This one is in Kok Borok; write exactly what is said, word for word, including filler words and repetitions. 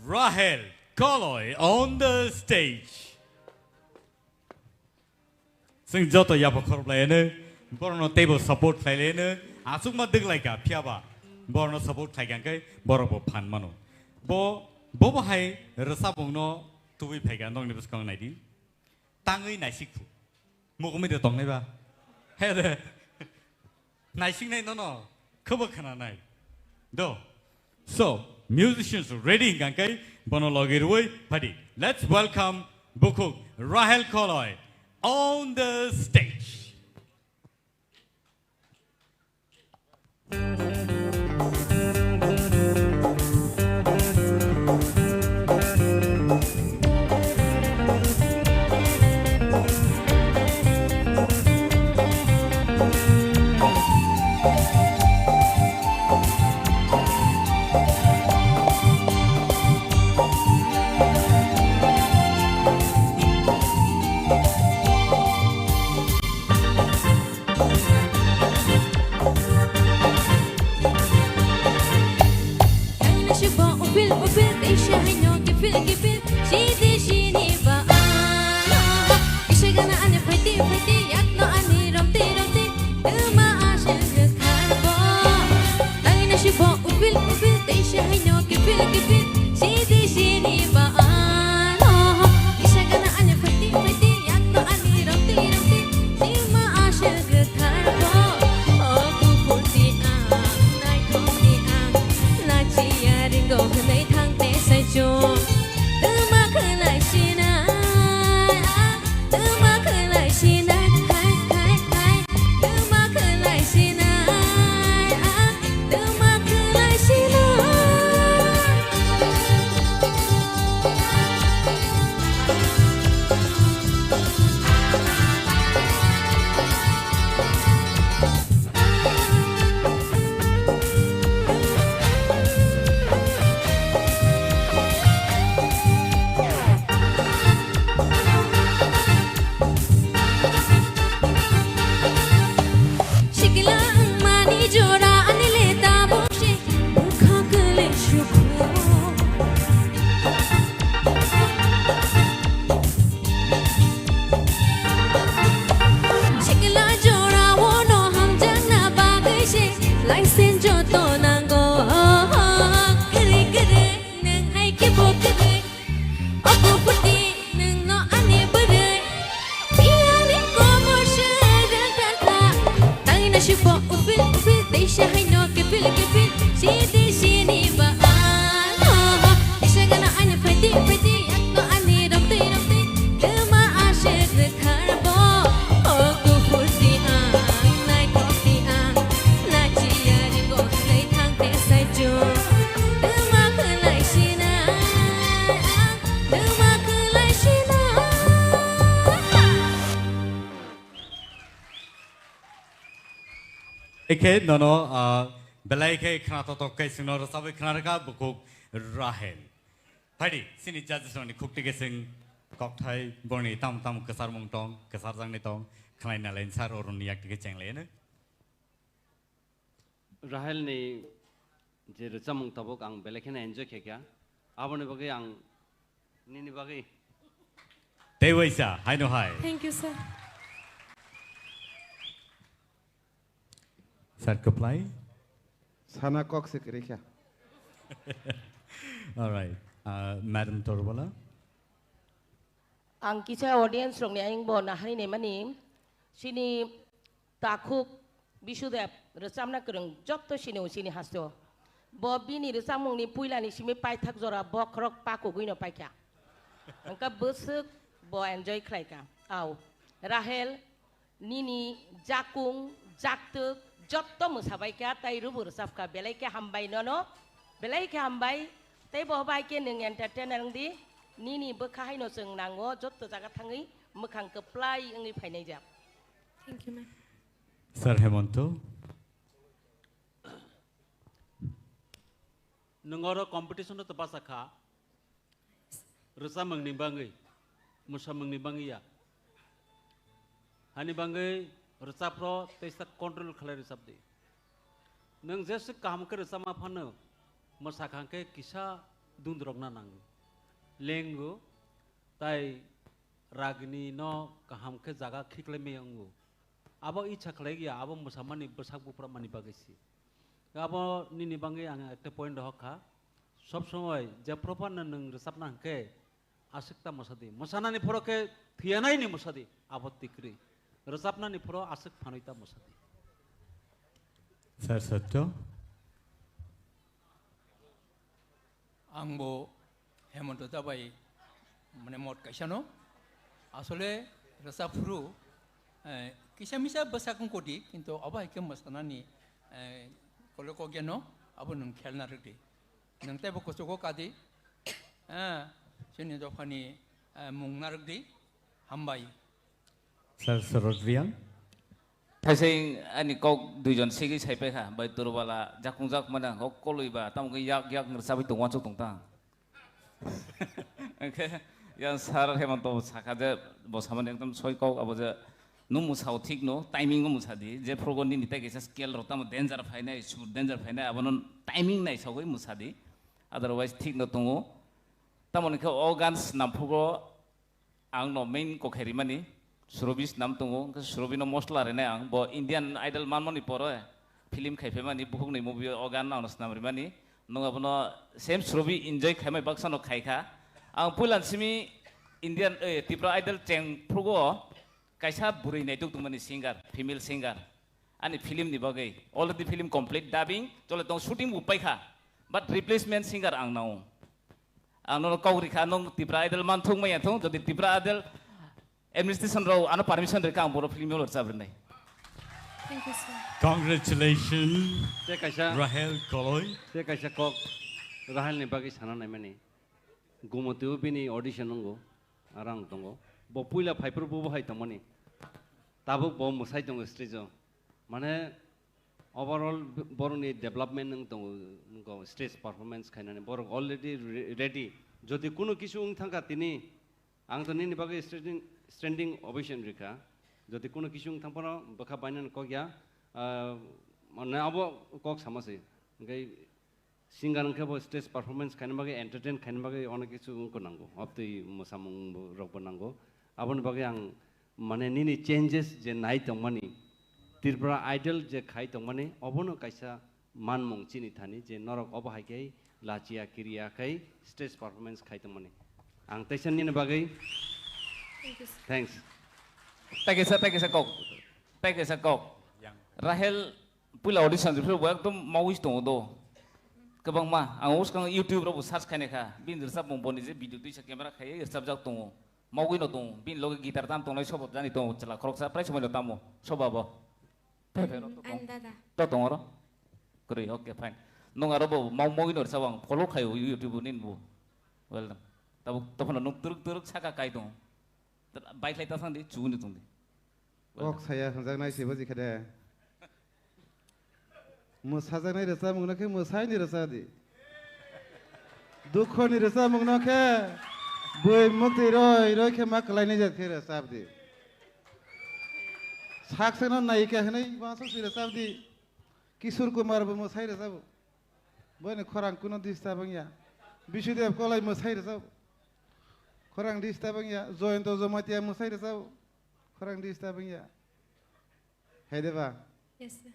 Rahel Koloi on the stage. Chwng joto yapha khorok lai hwno, borokno teibo support khlai lai hwno, achukma dwk lai kha, phiya ba borokno support khlai kha hwnkhe borok bo phan mano. Bo, bo bo hai rwchapmungno tubui phai kha, nokni bwskango nai di. Tangwi naisik khu. Mugumi de tongnai ba. He de. Naisiknai nono. Khobo khna nai. Do. So, musicians ready hingka kai bono logi ruwi phadi. Let's welcome Bukhuk Rahel Koloi on the stage. Upil, upil, teisa haino kipil, kipil, sidi sini ba ano. Isa gana ani phaiti, phaiti, yakno ani romti, romti, tuma asel kharbo. Tangina sibo upil, upil, teisa haino kipil, kipil, sidi sini ba ano. Isa gana ani phaiti, phaiti, yakno ani romti, romti, tuma asel kharbo. O kuphurti ang, naithokni ang, nachiya ringo hwnwi thangte saichung. Tuma khwlai sinai ang, tuma khwlai sinai, hai, hai, hai. Tuma khwlai sinai ang, tuma khwlai sinai. Sikla wngmani jora ani le tabuk se bwkha kwlwi sukhu. Sikla jorao no hamjakna bagwi se license joto nango. Kwrwi kwrwi nwng hai khe bo kwrwi. O kuphurti nwng no ani bwrwi. Biyani komor se rwngthar kha. Tangina sibo upil upil teisa haino kipil kipil. Sidi sini ba ano. Isa gana ani phaiti phaiti yakno ani romtwi romtwi. Tuma aswk rwkharbo. O kuphurti ang, naithokti ang, nachiya ringo hwnwi thangte saichung. Tuma khwlai sinai ang, tuma khwlai sinai. Ekhe nono, ah, belai khe khna totok khe chwngno rwchabwi khna rwkha Bukhuk Rahel. Phaidi, chini judges rokni khukti khe chwng kokthai borni tamo tamo kwcharmung tong, kwcharjaknai tong, khlai nalai sar oroni yak tike chenglai no. Rahel ni je rwchapmung tabuk ang belai kheno enjoy khe kha. Aboni bagwi ang nini bagwi. Tei waisa, haino hai. Thank you, sir. Sir, kwplai. Sana kok se kwrwi kha. All right. Uh, Madam Torbala. Ang kisa audience rokni ayang bo nahari nemani sini takhuk Bisudeb rwchapna kwrwng jotto sini o sini hasto. Bo bini rwchapmungni puilani simi paithak jora bokhorok pakugwino paikha. Wngkha bwswk bo enjoy khlaikha. Au, Rahel, nini jakung, jaktwk, jotto mwsabaikha tei rwbu rwchapkha, belai khe hambai nono, belai khe hambai, tei bo bai khe nwng entertainer wngdi, nini bwkha haino chwng nango, jotto jaga thangwi mwkhang kwplai wngwi phainaijak. Thank you, ma'am. Sir Hemonto. Nwng oro competition-o to basa kha, rwchapmungni bangwi, mwsamungni bangwi ya. Hani bangwi rwchapro teisa control khlai rwchapdi. Nwng jeswk kaham khe rwchapma phano, mwsakha khe kisa dundrokna nango. Lengo, tai ragni no kaham khe jaga khiklai maya wngo. Abo icha khlai ya, abo mwsamani bwsak buphra mani bagwi si. Abo nini bagwi ang ekta point rohor kha. Sob somoi je proper no nwng rwchapna hwnkhe, aswk ta mwsa di. Mwsanani phoro khe thwiyanaini mwsa di, abo tikri. Rwchapnani phoro aswk phanwi ta mwsa di. Sir Satya. Ang bo Hemanta da bai mane mot kaisa no. Asole rwchap phuru, eh, kisa misa bwsak wng kodi, kintu abo hai khe mwsanani, eh, kole kok ya no, abo nwng khelna rwk di. Nwng teibo kuchugo kadi, eh, chini dophani, eh, mung narwk di, hambai. Sir Sorot Riang. Thaising ani kok duijon segwi saipai kha, bai Durubala jakungjak mane ang kok kolwi ba, tamo khe yak yak nrwchabwi tong uansuk tong ta. Hwnkhe yang sir Hemanta bo sakha je, bo samani ekdom soi kok abo je, nung mwsao thik no, timing o mwsa di, je phrugo nini tai kaisa scale rok tamo danger phainai, sur danger phainai, abono timing naisogwi mwsa di, otherwise thik no tongo. Tamoni khe o gan swnam phrugo ang no main kokhe rimani, Surobi swnam tongo, hwnkhe Surobi no mosla rinai ang, bo Indian Idol manmani pore film khai phaimani, bukhukni movie o gan ang no swnam rimani, nung abono same Surobi enjoy khaimai baksa no khai kha. Ang puila simi Indian, eh, Tripura Idol cheng phrugo kaisa bwrwi naituk tongmani singer, female singer. Ani film ni bagwi already film complete, dubbing chole tong, shooting bo paikha, but replacement singer ang nao. Ang nono kok rikha, nung Tripura Idol man thung maya thung, jodi Tripura Idol administration rao ano permission rikha, ang boro film rwchap rinai. Thank you, sir. Congratulations, Te kaisa, Rahel Koloi. Te kaisa kok Rahel ni bagwi sana naimani. Gumotio bini audition wngo, arang tongo. Bo puila phaiphuru bo hai tongmani. Tabuk bo mwsai tongo stage o. Mane overall b-, borokni development wng tongo, wngkho stage performance khainani. Borok already re-, ready. Jodi kuno kisu wng thangkha tini, ang to nini bagwi standing, standing ovation rikha. Jodi kuno kisu wng thangphano bwkha bainani kok ya, ah, mane abo kok sama se. Hwnkhe singer hwnkhe bo stage performance khaina bagwi, entertain khaina bagwi onek kisu wngkho nango. Obtwi mwsamung bo, rokbo nango. Aboni bagwi ang, mane, nini changes je nai tongmani, Tripura Idol je khai tongmani, obono kaisa manmung chini thani je norok obo hai khe lachia kiriya khai stage performance khai tongmani. Ang teisa nini bagwi Thank you, sir. Thanks. Thank you, sir. Thank you, sir. Kok. Thank you, sir. Kok. Yang. Rahel puila audition rwphru bo ekdom mawi tongo do. Kwbangma ang uskang YouTube rok bo search khainai kha. Bini rwchapmung boni je video twisa camera khaiwi rwchapjak tongo. Mawi no tongo. Bini loge guitar tam tongnai sobo jani tongo chwla khoroksa prai somoi no tamo. Soba bo. Phe phe rok to tong. Ang dada. To tong oro. Kwrwi, okay, fine. Nung aro bo mau mawi no rwchap ang follow khaio YouTube nin bo. Well done. Tabuk tophano nung turuk turuk saka kai tongo. Bai khlai ta thang di, chuguni tong di. Kok saya hwnjaknai se bo jikha de. Mwsajaknai rwchapmung no khe mwsai ni rwchap di. Dukho ni rwchapmung no khe bui muktwi roi roi khe ma kwlainai jat khe rwchap di. Sak sak no nayika hwnwi uansuk se rwchap di. Kishore Kumar bo mwsai rwchabo. Boini khorang kuno disturb wngya. Bisudev Koloi mwsai rwchabo. Khorang disturb wngya. Joyonto Jamatia mwsai rwchabo. Khorang disturb wngya. Hai de ba? Yes, sir.